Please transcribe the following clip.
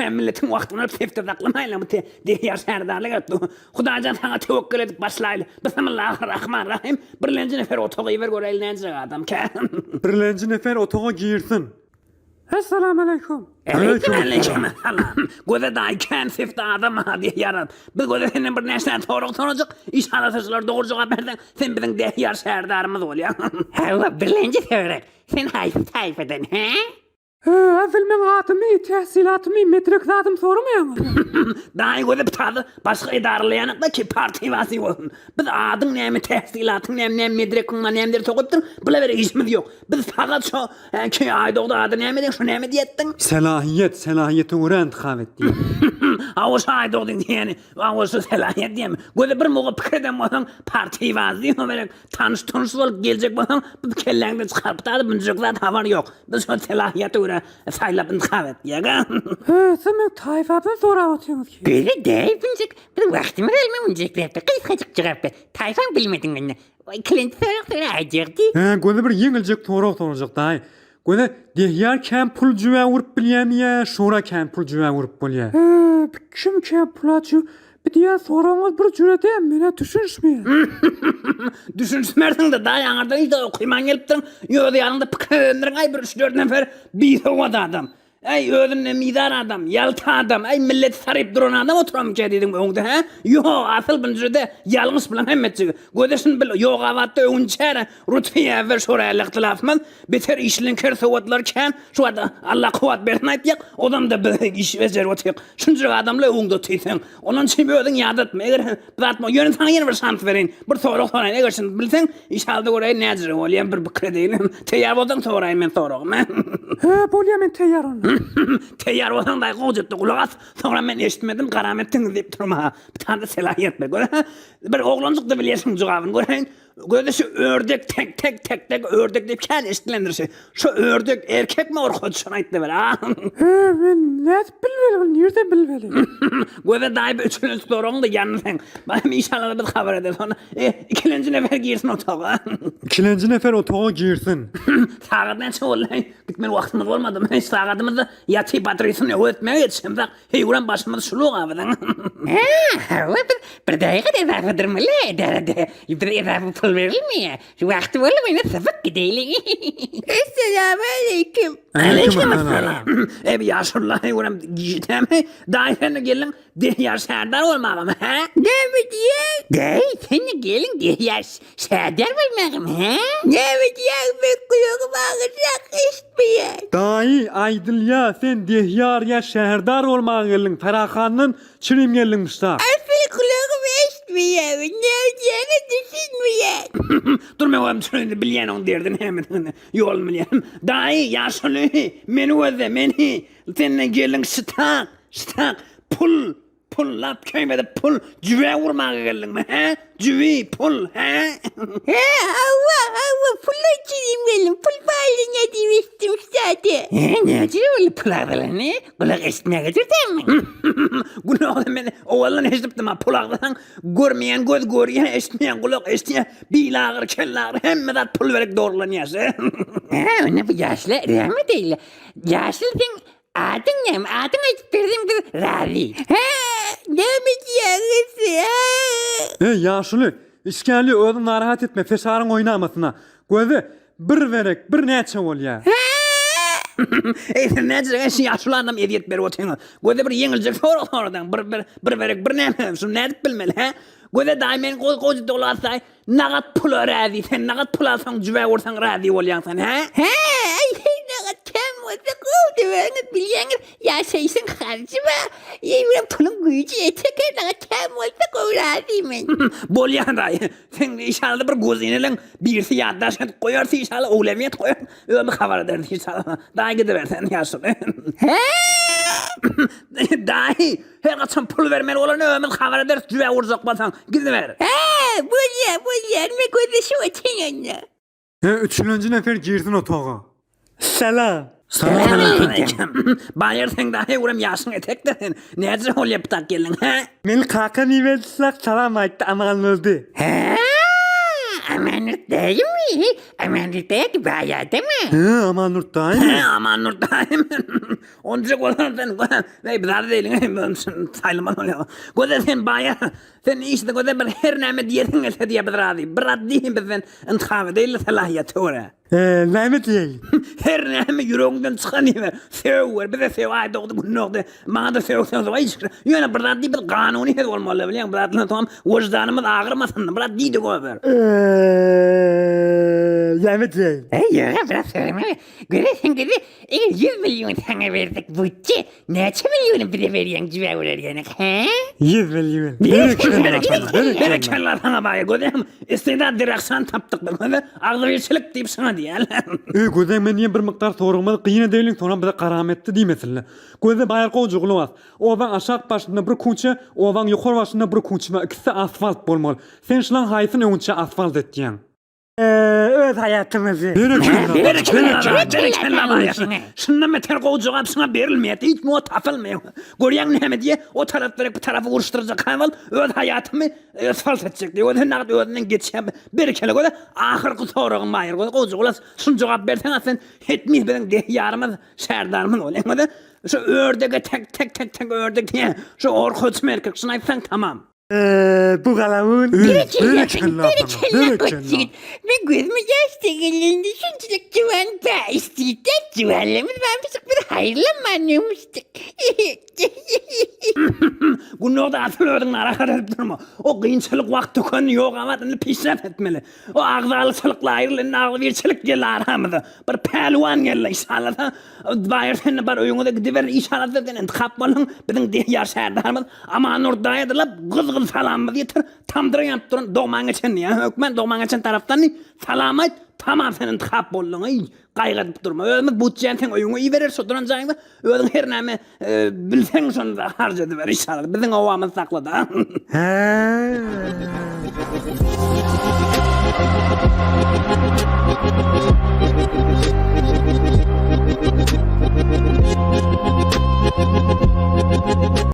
Kän milletiň wagtyny alyp sefde saklamaýla bu derýa şäherdarlyk et. Hudaýjan saňa töwekgel edip başlaýly. Bismillahirrahmanirrahim. Birlenji nefer otaga iber göräýli näjek adam kän. Birlenji nefer otaga girsin. Essalamualeýkum. Aleýkum essalam. Göze daýy kän sefde adam ha diýýär. Biz göze senden bir näçe sorag sorajak. Iş halasyjylar dogry jogap berseň sen biziň derýa şäherdarymyz bolýaň. Hawa birlenji sorag. Sen haýsy taýpadan hä? Hä, asyl meň adymy, tähsilatymy, medrek zadymy soramaýaňyzmy? Daýy gözi bitazy başga edaralaýanakda ki partiýasy bolsun. Biz adyň näme, tähsilatyň näme, näme medrekiň bar, näme ders okupdyň, bula bir işimiz ýok. Biz fakat şo ki Aýdogdy ady näme diýen, şo näme diýetdiň? Selahiýet, selahiýete görä intihap et diýen. Hawa şo Aýdogdyň diýeni, hawa şo selahiýet diýen. Gözi bir muga pikir eden bolsaň partiýazy diýme gerek. Tanyş-tunuş bolup geljek bolsaň, bu kelläňden çykaryp zady munjak zat habar ýok. Biz şol selahiýete görä saýlap intihap etýäk. Hä, siz meň taýfamdan sorap otyrňyz ki? Göze däl munjak, biz wagtymyzy alma munjak zatda, gysgajyk jogap ber. Taýfaň bilmediň onda. Ikilenji sorag sora aýjagdy. Hä, göze bir ýeňiljek sorag sorajak daýy. Göze dehýar kän pul jübä urup bilýämi ýa şura kän pul jübä urup bolýa? Hä, bi kim kän pula jü bi diýýän soragyňyz bir jüre däl, men-ä düşünişmeýän. Düşünişmersiň-de, daýy aňyrdan hiç zat okyman gelipdiň, öz ýanyňda pikir edendirin, aý bir üç-dört nefer bisowat adam. Äý, özünde mizar adam, ýalta adam, äý, milleti saryp duran adam oturamyka diýdiň öňde, hä? Ýok, asyl bunjede ýalňyş bilen hemmetjigi. Göze şuny bil, Ýogabatda öwünçäre, Rutfiýe äwwer şoraýly yhtylafymyz, beter işleň ker sowatlary kän, şu wagt Alla kuwwat bersin aýtýak, ozam-da biz iş bejerip otyk. Şunjak adamla öňüňde otyrsyň. Ondan çyn özüň ýadatma, eger bir zat ýöne saňa ýene bir şans bereýin, bir sorag soraýyn, eger şuny bilseň, Inşallah göräýin näjire bolýan bir pikir edeýin. Teýýar bolsaň soraýyn men soragymy. Hä, bolýa men teýýar onda. Teýýar bolsaň daýy gowjatda gulak as. Soňra men eşitmedim garam etdiňiz diýip durma. Bir tane selahiýet ber. Gör. Bir oglanjyk da bilýärsiň jogabyny göräýin. Gözi şu ördek tek tek tek tek ördek diýip kän eşidilendir şu. Şu ördek erkekmi orkaç şony aýtda ber. Hä, men nädip bilmeli muny nirden bilmeli? Göze daýy bir üçünji soragyň-da ýanyn seň. Balam inşallah biz habar ederis onda. E, ikilenji nefer girsin otaga. Ikilenji nefer otaga girsin. Sagat näçe boldy? Gitmeli wagtymyz bolmadymy? Hiç sagadymyzda ýatyp batyrysyn öwetmäge ýetişemzok. Heýwran başymyz şuluk a biziň. Hä, hawa biz bir daýga edafa durmaly edarada. Biz edafa pul berilmeýär. Şu wagty bolup ine sypyp gideýli. Essalamualeýkum. Aleýkum essalam. Ey bir ýaşuly heýwram gijämi? Daýy sen-de geldiň Derýa şärdar bolmagamy, hä? Näme diýýäň? Daýy sen-de gelin derýa şärdar bolmagamy, hä? Näme diýýäň men gulagym agyrýak eşitmeýän. Daýy aýdylýa sen derýa şäherdar bolmaga geldiň Tarahandan çirim geldiňmişda. Asyl gulagym eşitmeýär men näme diýýäňe düşünmeýän. Dur men özüm düşüneýin bilýän oň derdini nämedigini ýoluny bilýän. Daýy ýaşuly meni gözle meni senden gelin şytak şytak pul pul lap köýme edip pul jübä urmaga geldiňmi hä jübi pul hä. Hä hawa hawa pul üçin geldim pul paýlanýar diýip eşitdim şzade. Hä näçe boldy pul agzalany gulak eşitmäge dürtämmi. Günägä men owaldan eşidipdim ha pul agzasaň görmeýän göz görýär eşitmeýän gulak eşitýär bil agyry kelle agyry hemme zat pul berek dogrulanýar şe. Hä onda bu ýaşla räme deýle ýaşly seň Adyň näme? Adyňy aýdyp berseň biz razy. Hä, näme diýýäňiz siz? Eý, ýaşuly, işgärli özüňi narahat etme, feşaryň oýnamasyna. Gözi bir berek, bir näçe bolýa. Hä! Eý, siz näçe şu ýaşuly adam ezýet berip otyňyz. Göze bir ýeňiljek sorag soradyň. Bir, bir, bir berek, bir näme? Şuny nädip bilmeli, hä? Göze daýy men goý, goý dolatsaý. Nagat pula razy sen nagat pul alsaň jübä ursaň razy bolýaň sen hä? Hä aý heý nagat kän bolsa gowy döweriňiz bilýäňiz ýaşaýşyň harjy bar eýwem puluň güýji ýetekä nagat kän bolsa gowy razy men. Bolýa daýy seň işaly bir guzineleň birisi ýaddaş edip goýarys işaly owlemiýet goýar özümiz habar ederis işaly daýy gidiber sen ýaşuly. Hä? Daýy Her haçan pul bermeli bolanda özümiz habar ederis jübä urjak bolsaň gidiber. Hä, bolýa, bolýa, men gözleşip otyryn onda. Hä, üçülenji nefer girsin otaga. Salam. Salamaleýkim. Baýar seň daýy öwrem ýaşyň etekde sen. Näce bolýa pytak geldiň hä? Meni kakam iberdi sak salam aýtdy aman boldy. Hä? Amannurt daýymy? Amannurt daýy baý adamy. He, Amannurt daýymy? He, Amannurt daýymy. Onjak bolsan sen, weý bir zat edeýliň, saýlamaly bolýar. Gözel sen baýa, sen işde gözel bir her näme diýesiň gelse diýe biz razy. Bir zat diý bizden intihap edeýli salahyýete görä. Eee, näme diýeýin? Her näme ýüregiňden çykan diýme. Sög ber, bize sög, aý dogdy, gün dogdy. Maňa-da sögseňiz, waý, ýöne bir zat diý, biz kanuny söz bolmaly, bilýäň, bir zatdan soňam wyždanymyz agyrmasyn, bir zat diý-de goýber. Eee, näme diýeýin? Eý, ýöne biraz sögme. Görersiň gyzy, eger 100 million saňa bersek butçe, näçe milliony bize berýäň jübä urar ýanak, hä? 100 million. Berekella sana, berekella. Berekella saňa baý, gözem, istedat derahşan tapdyk biz, göze, agzybirçilik diýip şuňa diýýärler. Öý, gözem, men diýen bir mukdar soragymyzy gyn edeýliň, soňam bize garametdi diýmesinler. Gözde baýar gowja gulak as. Obaň aşak başynda bir kuçe, obaň ýokary başynda bir kuçe bar. Ikisi-de asfalt bolmaly. Sen şulaň haýsyny öňünçä asfalt etýäň? Öz haýatymyzy. Berekella! Berekella! Berekella baýar. Şundan beter gowy jogap şuňa berilmeýär. Hiç muňa tapylmaýar. Görýäňmi näme diýýär? O tarap gerek bu tarapy uruşdyrjak ha bol. Öz haýatymy asfalt etjek diýýär. Özem nagt özünden geçýär. Berekella göze. Ahyrky soragym baýar. Göze gowja gulak as. Şuny jogap berseň sen hetmiz biziň dehiýarymyz. Serdarymyz bolýaňda şu ördege tek tek tek tek ördek diýen şu orkaç merkek şuny aýtsaň tamam. Bu galawun. Berekella, berekella goç ýigit. Men gözüme ýaş tegellendi şunçalyk juwan paýyş diýip juwanlygymyz barmyşyk bir haýyrlanman ýörmüşdik. Gündogdy asyl özüňi narahat edip durma. O gynçylyk wagt tükendi ýok abat indi pişrep etmeli. O agzalyçylykla aýryl indi agzybirçilik geldi aramyza. Bir pälwan geldi inşallah. Baýar sen-de bar öýüňize gidiber inşallah sen intikap bolduň. Biziň Dehiýar särdarymyz Amanur daýy-da gyzgyn salamymyzy ýetir. Tamdyra ýanyp duran dogman geçen diýýär. Hökman dogman geçen tarapdan salam aýt. Tamam sen intikap bolduň. Eý gaýgy edip durma. Özümiz butjany seň öýüňe ibereris şo duran jaýyňda. Özüň her näme bilseň şony harç ediber inşallah. Biziň howamyzy sakla-da. Hä.